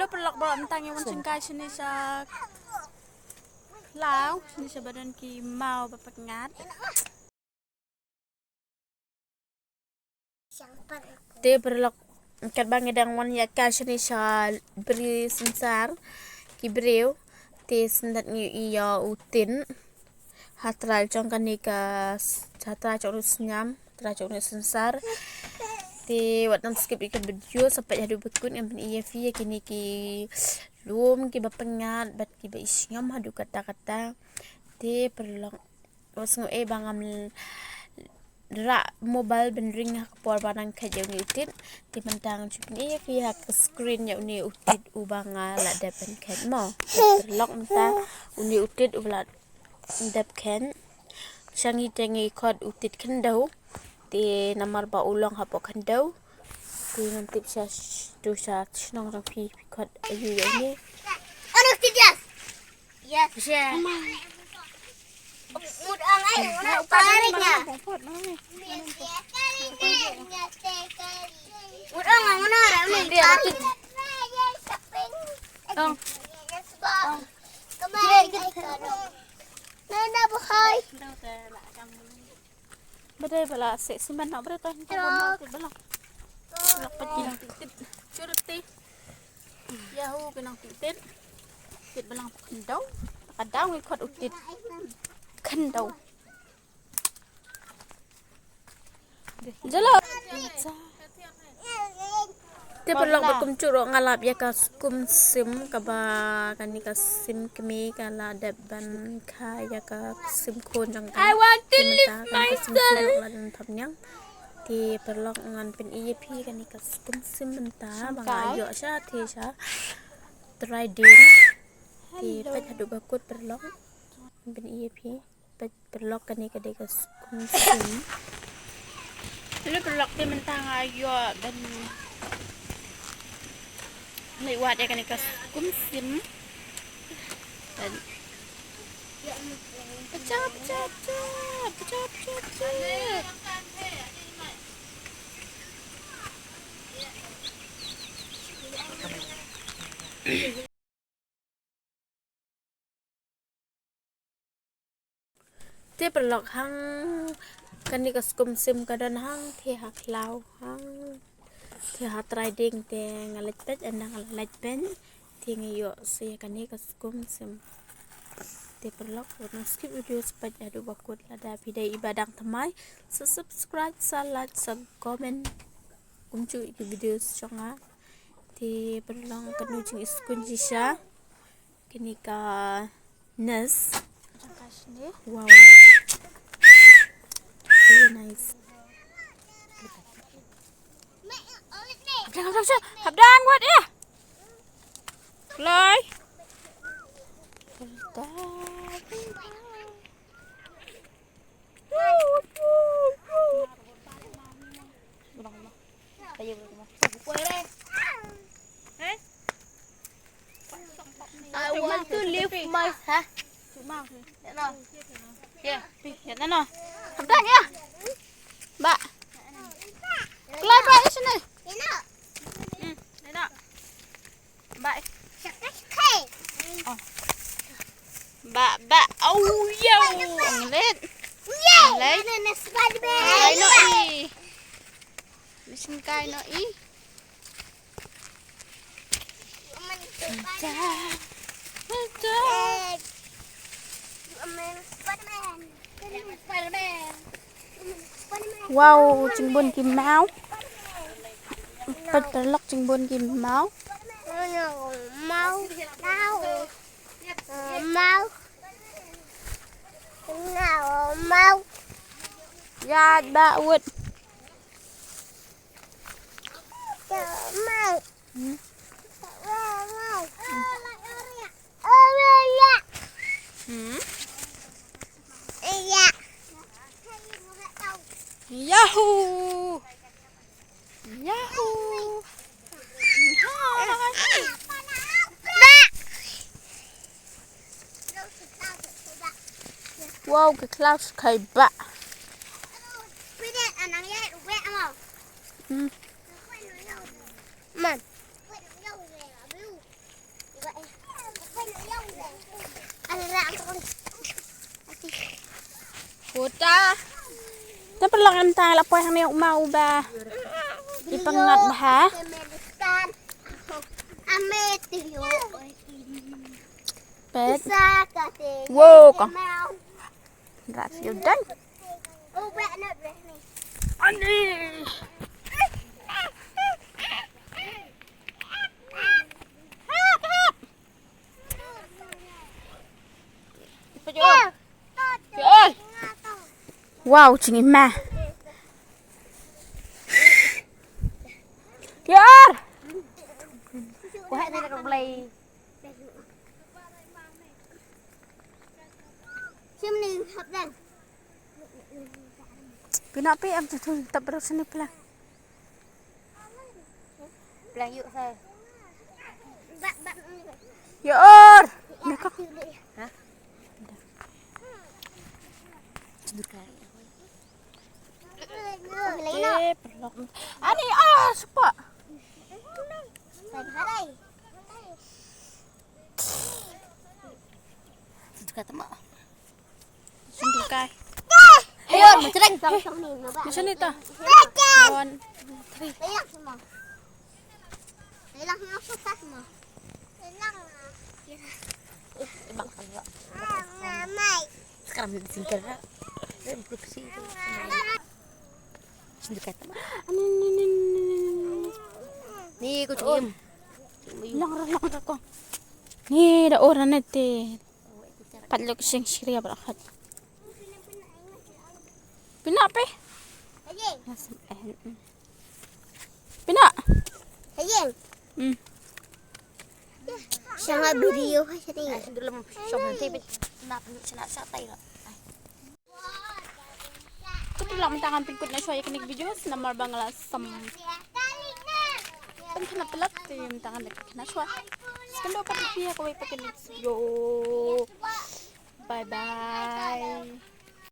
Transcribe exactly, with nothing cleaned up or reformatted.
Lo paralok, ba mynta ngi wan shongkai shane sha khlaw, shane sha ba don ki maw ba pyngngad. Te paralok, katba ngi dang wan ïa ka shane sha bri synsar ki briew, te sngewthuh ngi ïa u Tin. Ha trai jong kane ka s-, ha trai jong u sniam, ha trai jong u synsar. Te wat nang skip ïa ka video, sa peit haduh ba kut, ngan pyni ïa phi ïa kine ki lum kiba pyngngad bad kiba isngewbha haduh katta katta. Te paralok, wat sngew ei ba ngam rah mobile ban ring ha ka por ba nang kheit ïa une u Tit. Te mynta ngan shu pyni ïa phi ha ka screen ïa une u Tit uba nga la dep ban kheit mo. Te paralok, mynta une u Tit uba la dep kheit. Sha ngi te ngi khot u Tit khyndew. Te namar ba u long hapoh khyndew. Te ngan tip sha sh-, tu sha shnong jong phi, phi khot aïu ïa une. Ano Tit, yes. Yes. Mut ong ai, una paring ya. Mut ong ai, una ra, una paring. Ong. Ong. Nana buhai. Ba dei ba la seh simen noh, ba dei to, to ba ma te ba la. Ba la pat ki nang Tit. Churti. Yahoo, ki nang Tit. Tit ba la khyndew. Ka daw ngi khot u Tit khyndew. Jalo. Te paralok, ba kumjuh ruh nga la ap ïa ka skum sim kaba kane ka sim kmie ka la dep ban kha ïa ka sim khun jong ka. I want to live myself. Te mynta kane ka sim khun ka la dep ban thap niang. Te paralok, ngan pyni ïa phi kane ka skum sim mynta ba nga ïoh sha te sha trai ding. Te peit haduh ba kut paralok. Ngan pyni ïa phi. Peit paralok, kane ka dei ka skum sim. Hello paralok, te mynta nga ïoh ban leit wad ïa kane ka skum sim. Ban pynjah, pynjah, pynjah, pynjah, pynjah. Te paralok, hangkane ka skum sim ka don hangtei ha khlaw, hangtei ha trai ding, te nga leit peit, ynda nga leit peit te nga ïoh sa ïa kane ka skum sim. Te paralok, wat nang skip video, sa peit haduh ba kut. Lada phi dei iba dang thymmai, sa subscribe, sa like, sa comment kumjuh ïa ki video jong nga. Te paralok, katno jingïaskhem shisha. Kane ka nest. Wow. Very nice. Hapdeng, hapdeng, hapdeng, wat eh. Lai. I want to live my, ha? Ya, no. Ya, ya, no. Hapdeng, ya. Ba. Kloi ba, sini. Hmm, ya, no. Ba. Oh. Ba, ba. Oh, yo. Ang lit. Ang lit. Ay, no, i. Listen kay, no, i. Wow, jingbun ki maw. Peit paralok, jingbun ki maw. Maw. Maw. Maw. Maw. Ya, ba wut. Maw. Hmm? Hmm? Yahoo! Yahoo! Hi! Wow, ka khlaw shkai ba. Hmm. Man. Te pynlong em ta la poi hangne u ma u ba. I pyngat bha. Pet. Wow, kong. Rat yu dai. Ani. Wow, chingi ma. Kiar. Wah, ini dah mulai. Sini, hap dan. Pina pe am tu tu tak berus ni pula. Plang yuk sa. Yor. Ni kok. Ha? Cedurkai. Te perlok. Ani ah sepak. Cedurkai temak. Cedurkai. Ayo, mencereng. Macam ni ta. One, three. Hilang semua. Hilang semua. Hilang. Ih, bang, tengok. Sekarang di sini kan. Dia belum ke sini. Sini kata. Ni, ni, ni, ni, ni. Ni, aku cium. Lang, lang, lang, lang. Ni, da orang nanti. Pat lok sing siria berakat. Pina pe? Aje. Mas, eh, mm. Pina. Aje. Hmm. Sama video ka sini. Dulu sama T V. Nak nak satai lah. Khublei mynta ngan pynkut na shuwa ïa kane ka video namar ba nga la sam. Tang kane pynlait te mynta ngan da kane shuwa. Sa kynduh pat ïa phi ha kawei pat ka next video. Bye bye.